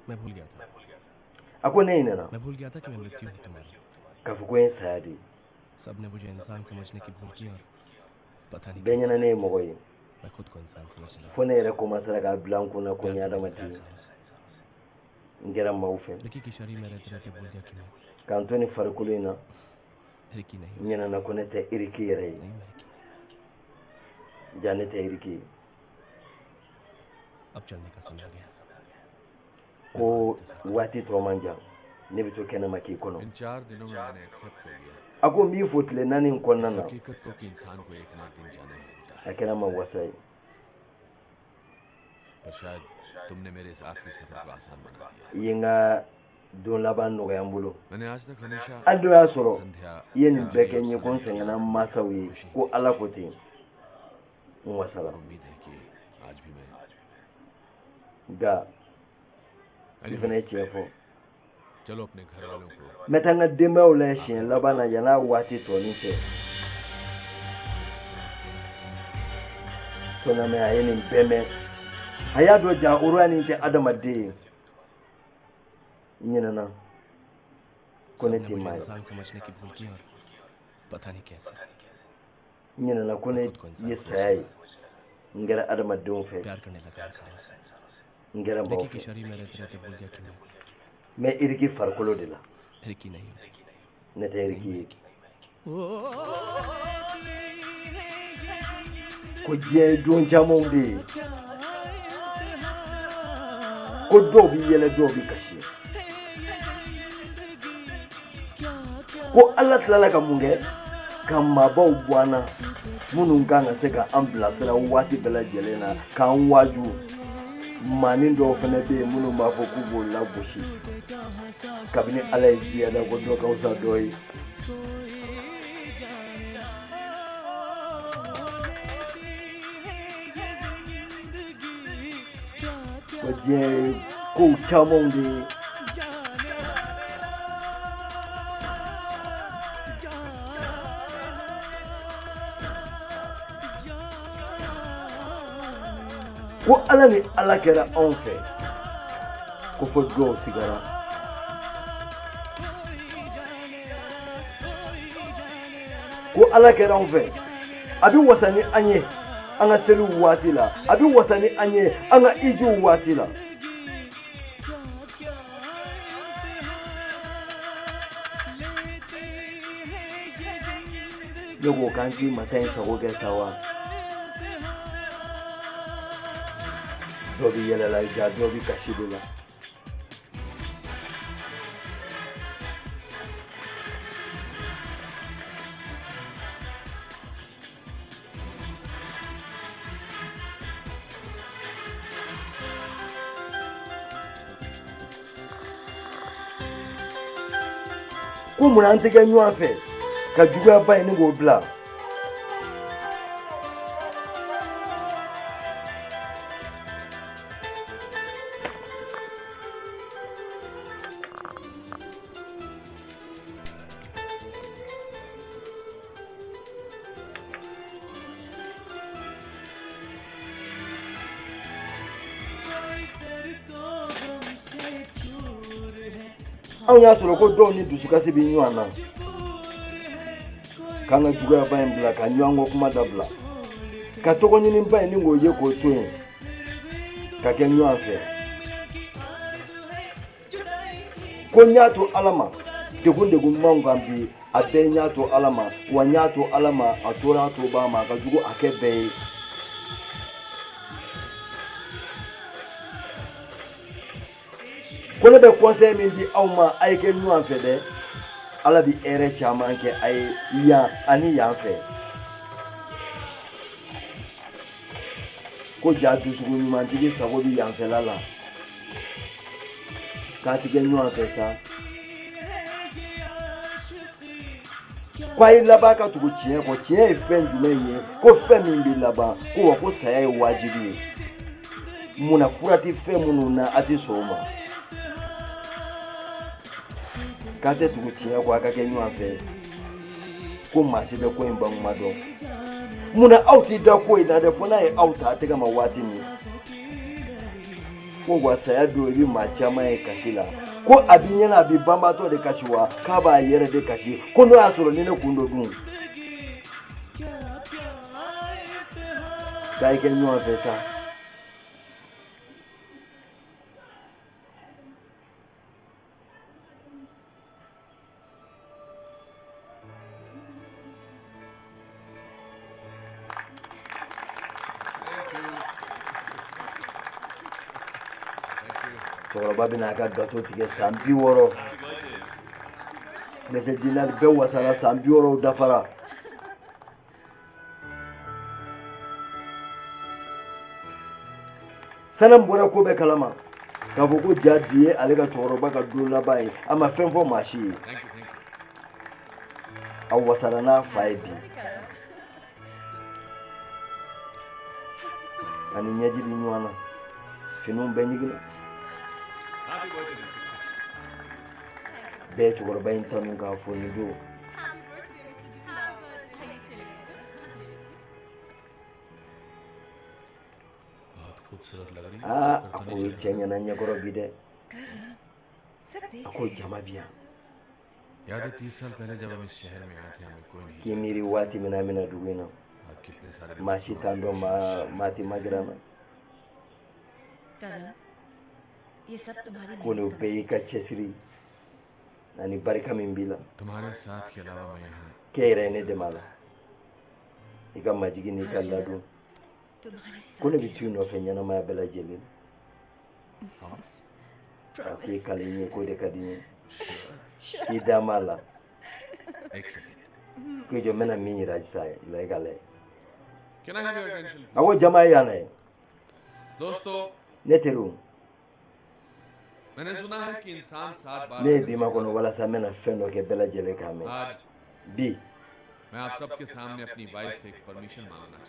मैं भूल गया था। A ko ne ɲinɛna मैं भूल गया था कि मैं मृत्यु हूँ तुम्हारी। k'a fɔ ko n ye saya de ye. सबने मुझे इंसान समझने की भूल की और पता नहीं Bɛɛ ɲɛna ne ye mɔgɔ ye, मैं खुद को इंसान समझने लगा। fo ne yɛrɛ komansera k'a bila n kunna ko n ye प्यार करने लगा adamaden ye. इंसानों से। N kɛra maaw fɛ. Ricky के शरीर में रहते रहते भूल गया कि मैं K'an to ni farikolo in na, Ricky नहीं n हूँ। ɲinɛna ko ne tɛ Eriki yɛrɛ ye. नहीं मैं Ricky. Ja, ne tɛ Eriki ye. अब चलने का समय आ गया। Ko waati tɔ man jan, ne bɛ to kɛnɛma k'i kɔnɔ. इन 4 दिनों में मैंने एक्सेप्ट कर लिया A ko n b'i fo tile 4 in kɔnɔna इस na. हकीकत को कि इंसान को एक ना एक दिन जाना ही होता है। A kɛra n ma wasa ye. पर शायद तुमने मेरे इस आखिरी सफर को आसान बना दिया। I ye n ka don laban nɔgɔya n bolo. मैंने आज तक हमेशा Hali n'o y'a sɔrɔ Sandhya, i ye nin bɛɛ Anjali kɛ और n ye, ko n Sunny की sɛgɛnna n mansaw ye, खुशी ko Ala ko ten, n wasara. और उम्मीद है कि आज भी मैं Nka i fana Anyway, ye tiɲɛ fɔ. चलो अपने घर वालों को N bɛ taa n ka denbayaw lajɛ siɲɛ laban na yann'a waati tɔnin cɛ. Tɔnamɛ a ye nin bɛɛ mɛn, a y'a dɔn ja oroya nin tɛ adamaden ye. N ɲinɛna ko ne सबने tɛ मुझे maa ye. इंसान समझने की भूल की और पता नहीं कैसे N ɲinɛna ko मैं ne खुद को इंसान ye समझने saya ye. लगा। N kɛra adamadenw fɛ, प्यार करने लगा इंसानों से। n kɛra maaw Ricky के fɛ. शरीर में रहते रहते भूल गया कि मैं N bɛ Eriki farikolo de la. Ricky नहीं हूँ। Ne tɛ नहीं Eriki मैं ye. Ricky. Ko diɲɛ ye don camanw de ye, ko dɔw bɛ yɛlɛ, dɔw bɛ kasi, ko Ala tilala ka mun kɛ ka maabaw bɔ an na minnu kan ka se ka an bilasira waati bɛɛ lajɛlen na, k'an waaju. Maanin dɔw fana bɛ yen minnu b'a fɔ k'u b'o lagosi kabini Ala ye diɲɛ da, ko dɔ ka fisa dɔ ye. Ko diɲɛ ye kow camanw de ye. Ko Ala ni Ala kɛra anw fɛ, ko fo dɔw sigara. Ko Ala kɛra anw fɛ, a bɛ wasa ni an ye an ka seliw waati la, a bɛ wasa ni an ye an ka ijiw waati la. Ne ko k'an ti masa in sago kɛ sa wa? Dɔ bɛ yɛlɛ la, ja dɔ bɛ kasi de la. Ko munna an tɛ kɛ ɲɔgɔn fɛ ka juguyaba in ni k'o bila? Anw y'a sɔrɔ ko dɔw ni dusukasi bɛ ɲɔgɔn na, k'an ka juguyaba in bila, ka ɲɔgɔn kɔ kuma dabila, ka tɔgɔ ɲiniba in ni k'o ye k'o to yen, ka kɛ ɲɔgɔn fɛ. Ko n y'a to Ala ma, degun degun b'anw kan bi, a bɛɛ n y'a to Ala ma, wa n y'a to Ala ma, a tora a to ba ma, a ka jugu a kɛ bɛɛ ye. Ko ne bɛ conseil min di aw ma, a ye kɛ ɲɔgɔn fɛ dɛ, Ala bɛ hɛrɛ caman kɛ a ye yan ani yan fɛ. Ko ja dusukun ɲumantigi sago bɛ yanfɛla la, k'a ti kɛ ɲɔgɔn fɛ sa. Ko a ye laban ka tugu tiɲɛ kɔ. Tiɲɛ ye fɛn jumɛn ye? Ko fɛn min bɛ laban, ko wa ko saya ye wajibi ye. Munna fura tɛ fɛn minnu na, a tɛ sɔn o ma? K'a tɛ tugu tiɲɛ kɔ, a ka kɛ ɲɔgɔn fɛ. Ko maa si tɛ ko in bankuma dɔn. Munna aw t'i da ko in na dɛ, fo n'a ye aw ta a tɛgɛ ma waati min? Ko wa saya don, i bɛ maa caman ye kasi la, ko a b'i ɲɛna a b'i banbaatɔ de kasi wa k'a b'a yɛrɛ de kasi, ko n'o y'a sɔrɔ ni ne kun don dun? K'a ye kɛ ɲɔgɔn fɛ sa. Cɛkɔrɔba bɛna a ka gato tigɛ san 60. Monsieur Jindal bɛɛ wasara, san 60 dafara. Sanam bɔra ko bɛɛ kalama k'a fɔ ko ja bi ye ale ka cɛkɔrɔba ka don laban ye, a ma fɛn fɔ maa si ye. A wasara n'a fa ye bi. Ani ɲɛji bɛ ɲɔgɔn na, finiw bɛɛ ɲiginna. Bɛɛ ye cɛkɔrɔba in tanu k'a fo nin don. Aa, a ko cɛ ɲɛna ɲɛkɔrɔ bi dɛ. A ko jama bi yan. K'i miiri waati min na an bɛna dugu in na, maa si t'an dɔn, maa tɛ magira na. Ko nin bɛɛ y'i ka cɛsiri ani barika min b'i la. K'e yɛrɛ ye ne dɛmɛ a la, i ka majigin n'i ka ladon. Ko ne bɛ t'u nɔfɛ ɲɛnamaya bɛɛ lajɛlen. A ko i kale n ye k'o de ka di n ye. K'i da m'a la. Ko jɔ n bɛna min yira sisan la i ka lajɛ. A ko jama ye yan lajɛ. Ne teriw, ne ye bi makɔnɔ walasa n bɛna fɛn dɔ kɛ bɛɛ lajɛlen k'a mɛn. Bi n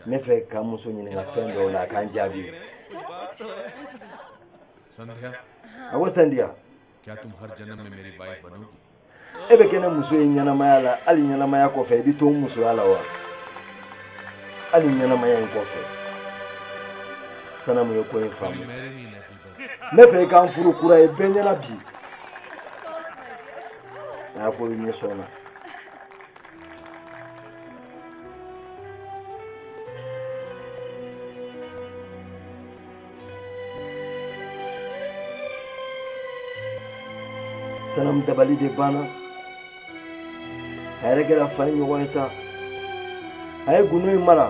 bɛ fɛ ka n muso ɲininka fɛn dɔw la, a k'an jaabi. A ko Sandiya, e bɛ kɛ ne muso ye ɲɛnamaya la, hali ɲɛnamaya kɔfɛ i bɛ to n musoya la wa? Hali ɲɛnamaya in kɔfɛ. Sanamu ye ko in faamu. N bɛ fɛ i k'an furu kura ye bɛɛ ɲɛna bi. A ko i ɲɛ sɔnna. Sanamu dabali de banna. A yɛrɛ kɛra fa in ɲɔgɔn ye sa. A ye gundo in mara.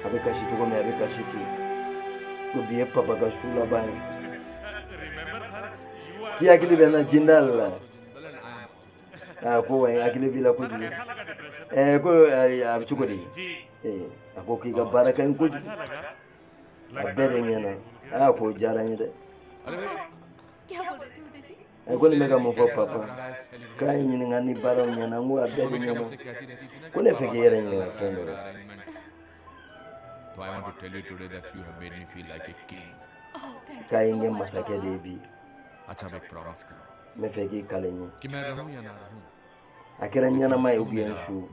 A bɛ kasi cogo min, a bɛ kasi ten. Ko bi ye papa ka su laban ye. K'i hakili bɛ n na Jindal la. A ko wa hakili b'i la kojugu. Ko a bɛ cogo di? A ko k'i ka baara ka ɲi kojugu. A bɛɛ de ɲɛna. Aa, k'o diyara n ye dɛ. Ko nin bɛ ka mun fɔ papa? K'a ye ɲininka ni baaraw ɲɛna, n ko a bɛɛ de ɲɛna. Ko ne fɛ k'i yɛrɛ ɲininka fɛn dɔ la. K'a ye n kɛ masakɛ de ye bi. N bɛ fɛ k'i kale n ye. A kɛra ɲɛnama ye ou bien su,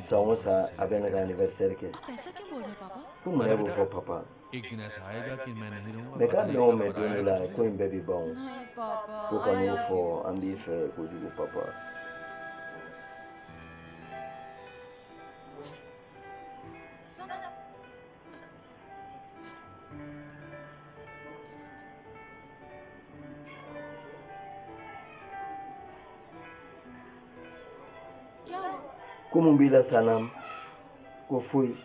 san o san a bɛ ne ka anniversaire kɛ. Ko mun b'o fɔ papa? Mais k'a mɛn o mɛn don dɔ la ko in bɛɛ bɛ ban o. Ko ka n'o fɔ an b'i fɛ kojugu papa. Ko mun b'i la Sanam? Ko foyi.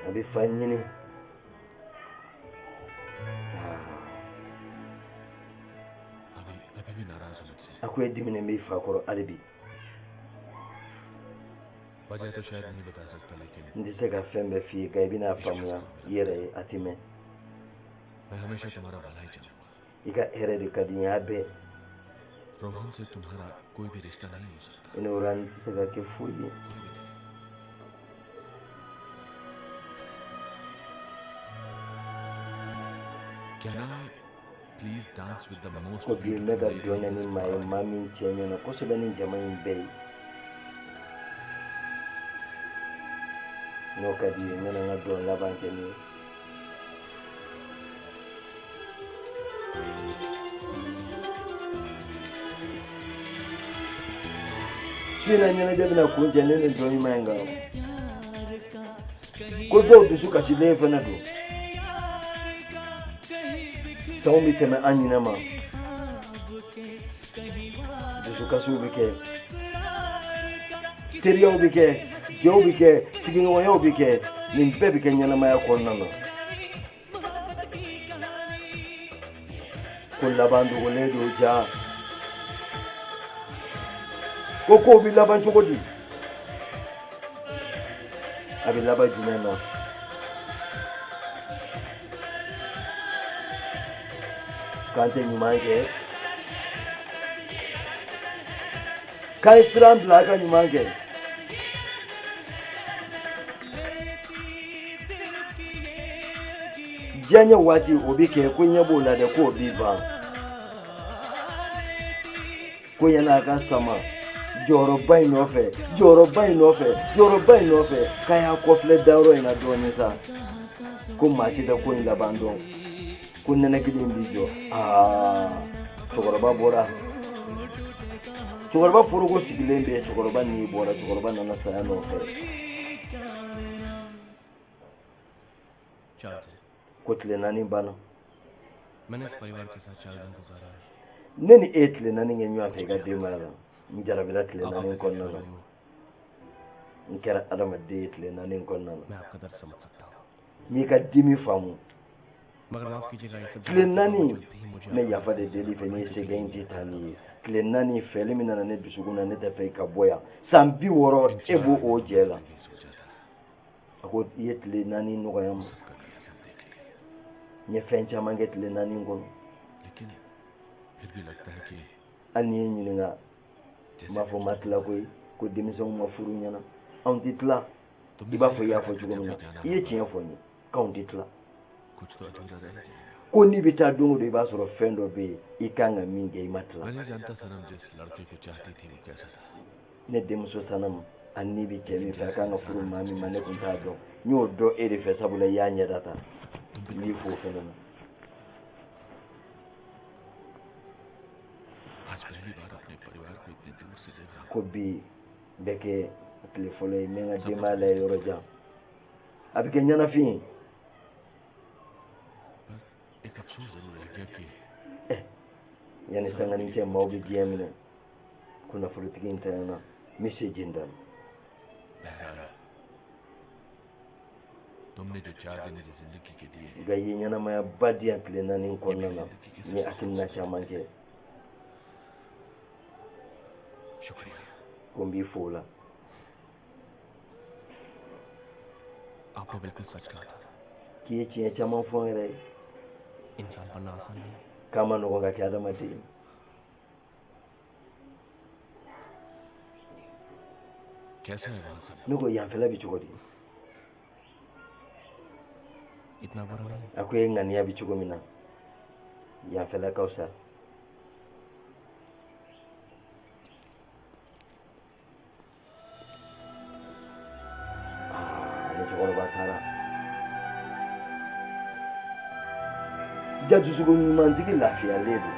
A bɛ fa ɲini. A ko e diminen b'i fa kɔrɔ hali bi. N tɛ se ka fɛn bɛɛ f'i ye nka i bɛna faamuya i yɛrɛ ye, a tɛ mɛn. I ka hɛrɛ de ka di n ye a bɛɛ. I ni Rohan tɛ se ka kɛ foyi ye. Please dance with the most Ko bi n bɛ beautiful ka lady dɔn in kɛ ni this maa ye, party. maa min cɛ ɲɛna kosɛbɛ ni jama in bɛɛ ye. N'o ka di ye, n bɛna n ka dɔn laban kɛ nin ye. Su in na ɲɛnajɛ bɛna kuncɛ ne ni dɔn ɲuman in kan. Ko dɔw dusu kasilen fana don. Sanw bɛ tɛmɛ an ɲinɛ ma, dusukasiw bɛ kɛ, teriyaw bɛ kɛ, jɛw bɛ kɛ, sigiɲɔgɔnyaw bɛ kɛ. Nin bɛɛ bɛ kɛ ɲɛnamaya kɔnɔna na. Ko laban dogolen don ja. Ko kow bɛ laban cogo di? A bɛ laban jumɛn na? K'an tɛ ɲuman kɛ, k'an ye siran bila a ka ɲuman kɛ. Diyaɲɛ waati o bɛ kɛ, ko ɲɛ b'o la dɛ, k'o b'i ban. Ko yan'a ka sama jɔyɔrɔba in nɔfɛ, jɔyɔrɔba in nɔfɛ, jɔyɔrɔba in nɔfɛ, k'a y'a kɔfilɛ dayɔrɔ in na dɔɔnin sa. Ko maa si tɛ ko in laban dɔn. Ko nɛnɛkili in b'i jɔ. Aa, cɛkɔrɔba bɔra. Cɛkɔrɔba foroko sigilen bɛ yen, cɛkɔrɔba n'i bɔra, cɛkɔrɔba nana saya nɔfɛ. 4 दिन। Ko tile 4 banna. मैंने इस परिवार के साथ 4 दिन गुजारा है। Ne ni e ye tile 4 kɛ ɲɔgɔn fɛ i ka denbaya la. N jarabila tile आप 4 तक kɔnɔna ऐसा na. नहीं हूँ। N kɛra adamaden ye tile 4 in kɔnɔna na. मैं आपका दर्द समझ सकता हूँ। N y'i ka dimi faamu. मगर माफ कीजिएगा, ये सब Tile जानने के 4, बावजूद भी मुझे n bɛ आपका yafa de समझना deli fɛ पड़ा n'i क्योंकि sɛgɛn in ये tɛ taa मेरा n'i ye. कर्तव्य है। Tile 4 fɛli min nana ne dusukun na, ne tɛ fɛ i ka bɔ yan. San 60 इन e 4 b'o दिनों o में jɛ मैंने la. जो भी सोचा था A ko i ye tile 4 nɔgɔya n वो ma. सब कर लिया, सब देख लिया। N ye fɛn caman kɛ tile 4 in kɔnɔ. लेकिन फिर भी लगता है कि Hali n'i ye n ɲininka, n जैसे b'a fɔ n ma tila koyi. Ko denmisɛnw ma furu ɲɛna, anw tɛ tila. तुमने I b'a सही fɔ i y'a कहा fɔ था कि cogo जब min भी na, जाना i ye होगा tiɲɛ fɔ n ye k'anw tɛ tila. कुछ तो अधूरा रह ही जाएगा। Ko n'i bɛ taa don o don, i b'a sɔrɔ fɛn dɔ bɛ yen i kan ka min kɛ, i ma tila. मैं नहीं जानता सनम जिस लड़के को चाहती थी वो कैसा था। Ne denmuso Sanamu, a ni bɛ cɛ लेकिन min fɛ, a जैसा kan ka इंसान furu आने maa min उसके ma, लिए ne kun सोचा t'a था dɔn. N y'o dɔn e de fɛ, sabula i y'a ɲɛda ta. तुम N b'i बिल्कुल fo o वैसे। fɛnɛ na. आज पहली बार अपने परिवार को इतने दूर से देख रहा हूँ। Ko bi bɛ kɛ tile fɔlɔ ye n bɛ n ka सब कुछ denbaya lajɛ बेचने yɔrɔ के jan. A bɛ kɛ ɲɛnafin ye. पर एक अफसोस जरूर रह गया कि Yanni सनम के sanganin लिए cɛ, मैं maaw कुछ bɛ नहीं कर diɲɛ पाया। minɛ. Ko nafolotigi in tanyana, n bɛ se jenda. बहरहाल तुमने जो 4 दिन मुझे जिंदगी के दिए, Nka i ye ɲɛnamaya ba di yan tile 4 in ये kɔnɔna मेरी na. जिंदगी के N ye सबसे hakilina खूबसूरत caman दिन थे। kɛ. शुक्रिया। Ko n b'i fo o la. आपने बिल्कुल सच कहा था। K'i ye tiɲɛ caman fɔ n yɛrɛ ye. इंसान बनना आसान नहीं है। K'a ma nɔgɔn ka kɛ adamaden ye. कैसा है वहां सब? Ne ko yanfɛla bɛ cogo di? इतना बुरा नहीं है। A ko e ŋaniya bɛ cogo min na, yanfɛla ka fisa. Aa, ne cɛkɔrɔba taara. Ja dusukun ɲumantigi lafiyalen don.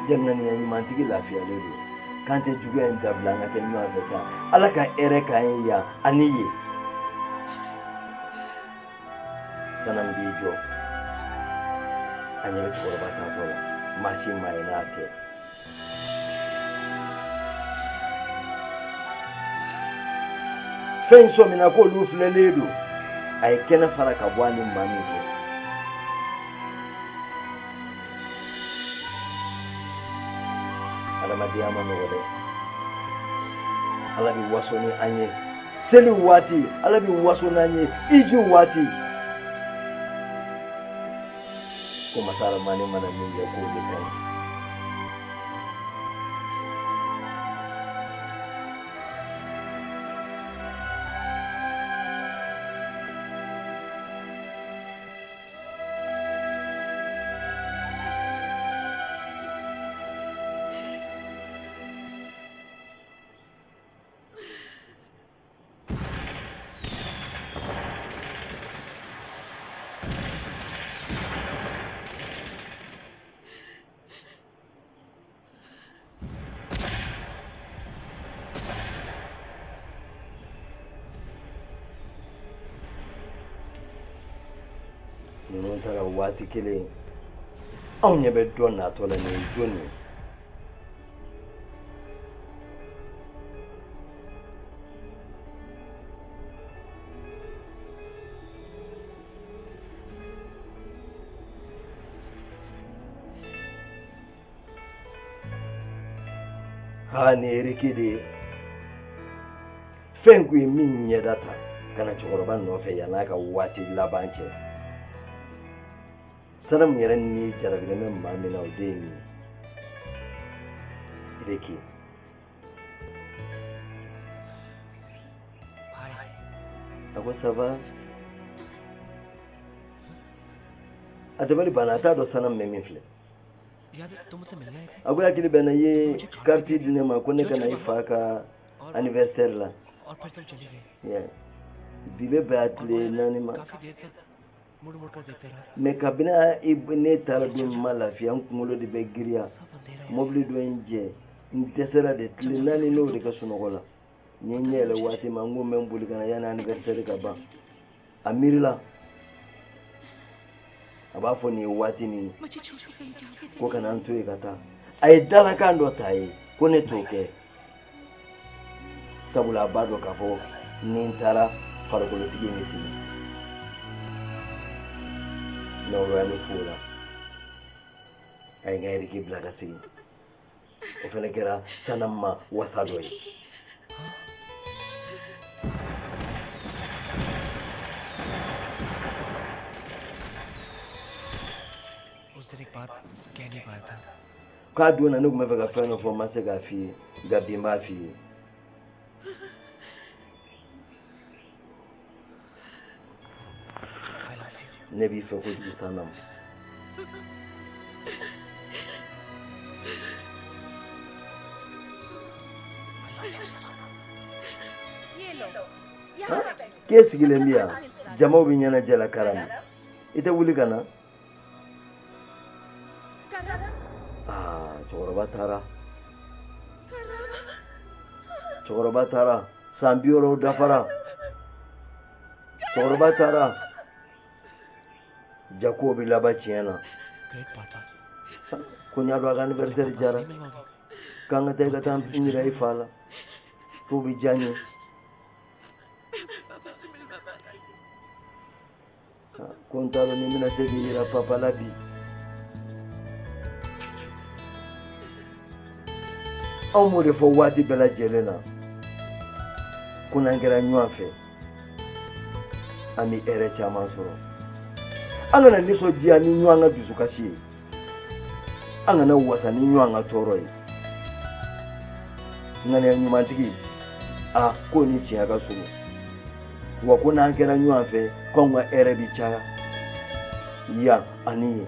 Ja ŋaniya ɲumantigi lafiyalen don. K'an tɛ juguya in dabila, an ka kɛ ɲɔgɔn fɛ sa. Ala ka hɛrɛ k'an ye yan ani yen. Sanam b'i jɔ. A ɲɛ bɛ cɛkɔrɔba taatɔ la. Maa si maa ye n'a tɛ. Fɛn sɔmina k'olu filɛlen don. A ye kɛnɛ fara ka bɔ a ni maa min cɛ. Adamadenya ma nɔgɔ dɛ. Ala bɛ waso ni an ye. Seli waati, Ala bɛ waso n'an ye. Iji waati. Ko masa Aramani mana min kɛ, k'o de ka ɲi. Ninnu taara waati kelen, anw ɲɛ bɛ dɔ natɔ la, nin ye jɔn ye? Ha, nin ye Eriki de ye. Fɛn kun ye min ɲɛda ta ka na cɛkɔrɔba nɔfɛ yann'a ka waati laban cɛ. Sanamu yɛrɛ ni jarabilen bɛ maa min na, o de ye nin ye, Eriki. A ko ça va? A dabali banna, a t'a dɔn Sanamu bɛ min filɛ. A ko hakili bɛ na, i ye carte di ne ma ko ne ka na i fa ka anniversaire la. Bi bɛ bɛn a tile 4 ma. Mais kabini ne taara don ma lafiya, n kunkolo de bɛ giriya, mobili dɔ in jɛ, n dɛsɛra de. Tile 4 n'o de kɛ sunɔgɔ la. N ye ɲɛ yɛlɛ waati ma, n ko n bɛ n boli ka na yanni anniversaire ka ban. A miirila a b'a fɔ nin ye waati min ko kana n to yen ka taa, a ye dalakan dɔ ta ye ko ne t'o kɛ, sabula a b'a dɔn k'a fɔ ni n taara farikolotigi in bɛ sigi n'o fo la. A ye n ka Eriki bila ka segin, o fana kɛra Sanamu ma wasa dɔ ye. K'a don na ne tun bɛ fɛ ka fɛn dɔ fɔ, n ma se k'a f'i ye, nka bi n b'a f'i ye. Ne b'i fɛ kojugu, Sanamu. K'e sigilen bi yan, jamaw bɛ ɲɛnajɛ la Karam, i tɛ wuli ka na? Aa, cɛkɔrɔba taara, cɛkɔrɔba taara, san 60 dafara, cɛkɔrɔba taara. Jako bɛ laban tiɲɛ na. Ko n y'a dɔn a ka anniversaire jara, k'an ka taa i ka taa n yira i fa la, k'o bɛ diya n ye. Ko n t'a dɔn ni n bɛna se k'i yira papa la bi. Anw b'o de fɔ waati bɛɛ lajɛlen na ko n'an kɛra ɲɔgɔn fɛ, an bɛ hɛrɛ caman sɔrɔ. An kana nisɔndiya ni ɲɔgɔn ka dusukasi ye, an kana wasa ni ɲɔgɔn ka tɔɔrɔ ye. Ŋaniya ɲumantigi, a k'o ni tiɲɛ ka surun, wa ko n'an kɛra ɲɔgɔn fɛ, k'anw ka hɛrɛ bɛ caya yan ani yen.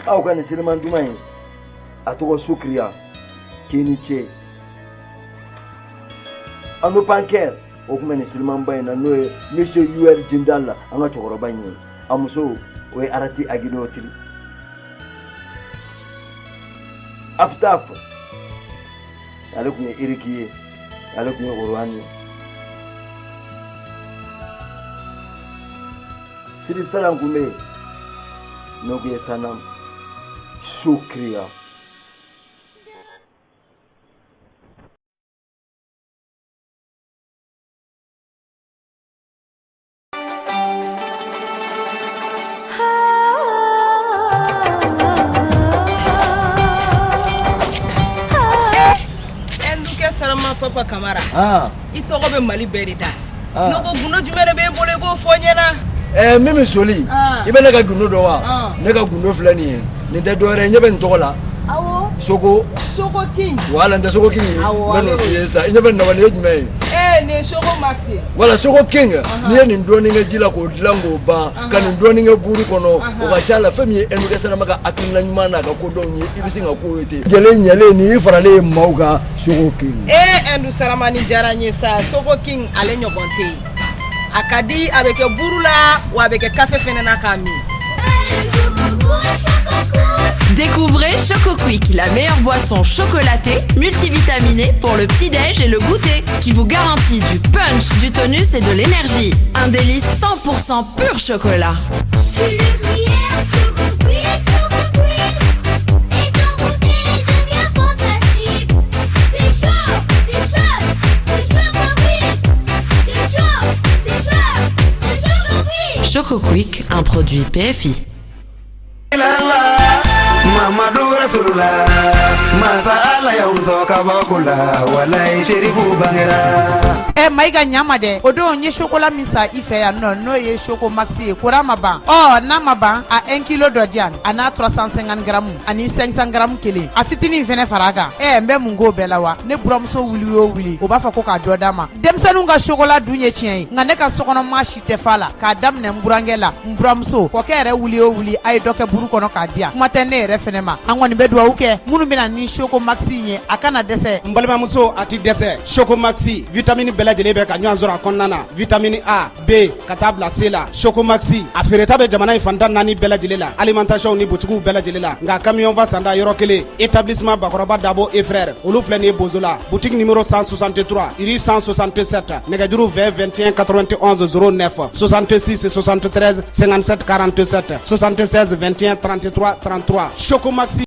Aw ka nin siliman duman in, a tɔgɔ Sukiriya, k'i ni ce. Anu Pankɛr, o tun bɛ nin silimanba in na, n'o ye monsieur U.R. Jindal la, an ka cɛkɔrɔba in ye. A muso, o ye Arati Aginotiri. Aftaf, ale tun ye Iriki ye, ale tun ye Orowani ye. Sidi Salam tun bɛ yen, n'o tun ye Sanam Sukiriya. Papa Kamara, i tɔgɔ bɛ Mali bɛɛ de da. Ne ko gundo jumɛn de b'e bolo i b'o fɔ n ɲɛna? Min bɛ soli, i bɛ ne ka gundo dɔn wa? Ne ka gundo filɛ nin ye, nin tɛ dɔwɛrɛ ye, ɲɛ bɛ nin tɔgɔ la. Awɔ. Soko. Soko King. Wala, n tɛ Soko King ye. Awɔ. N bɛ n'o f'i ye sisan. I ɲɛ bɛ nin na wa, nin ye jumɛn ye? Nin ye Soko Max ye. Wala, Soko King, n'i ye nin dɔɔnin kɛ ji la k'o dilan k'o ban, ka nin dɔɔnin kɛ buru kɔnɔ, o ka ca la fɛn min ye Ɛndu Sanama ka hakilina ɲuman n'a ka kodɔnw ye, i bɛ sin ka k'o ye ten. Jɛlen ɲɛlen nin y'i faralen ye maaw kan, Soko King. Ɛndu Sarama, nin diyara n ye sa. Soko King, ale ɲɔgɔn tɛ yen. A ka di, a bɛ kɛ buru la, wa a bɛ kɛ kafe fɛnɛ na k'a min. Découvrez Choco Quick, la meilleure boisson chocolatée, multivitaminée pour le petit-déj et le goûter, qui vous garantit du punch, du tonus et de l'énergie. Un délice 100% pur chocolat. Choco Quick, un produit PFI. Mamadu Rasulullah Masa Ala y'anw sɔn kabako la walayi Serifu bangera. Ɛ Mayiga, ɲama dɛ. O don n ye chocolat min san i fɛ yan nɔ, n'o ye Choco Maxi ye, kora ma ban. Ɔ n'a ma ban, a 1 kilo dɔ di yan, a n'a 350 grammes ani 500 grammes kelen, a fitinin fɛnɛ fara a kan. Ɛ n bɛ mun k'o bɛɛ la wa? Ne buramuso wuli o wuli, o b'a fɔ ko k'a dɔ d'a ma. Denmisɛnninw ka chocolat dun ye tiɲɛ ye, nka ne ka sokɔnɔ maa si tɛ fa la, k'a daminɛ n burankɛ la, n buramuso, kɔkɛ yɛrɛ wuli o wuli, a ye dɔ kɛ buru kɔnɔ k'a di yan. Kuma tɛ ne yɛrɛ fɛnɛ ma. An kɔni bɛ dugawu kɛ minnu bɛna ni Choco Maxi ye, a kana dɛsɛ. N balimamuso, a ti dɛsɛ. Choco Maxi, vitamine bɛɛ lajɛlen bɛ ka ɲɔgɔn sɔrɔ a kɔnɔna na, vitamine A, B ka taa bila C la. Choco Maxi, a feereta bɛ jamana in fantan naani bɛɛ lajɛlen la, alimentation ni butigiw bɛɛ lajɛlen la. Nka camion fa sanda yɔrɔ kelen, établissement Bakɔrɔba Dabo et frère, olu filɛ nin ye Bozo la, boutique numéro 163, rue 167. Nɛgɛjuru 20 21 91 09, 66 73 57 47, 76 21 33 33. Choco Maxi.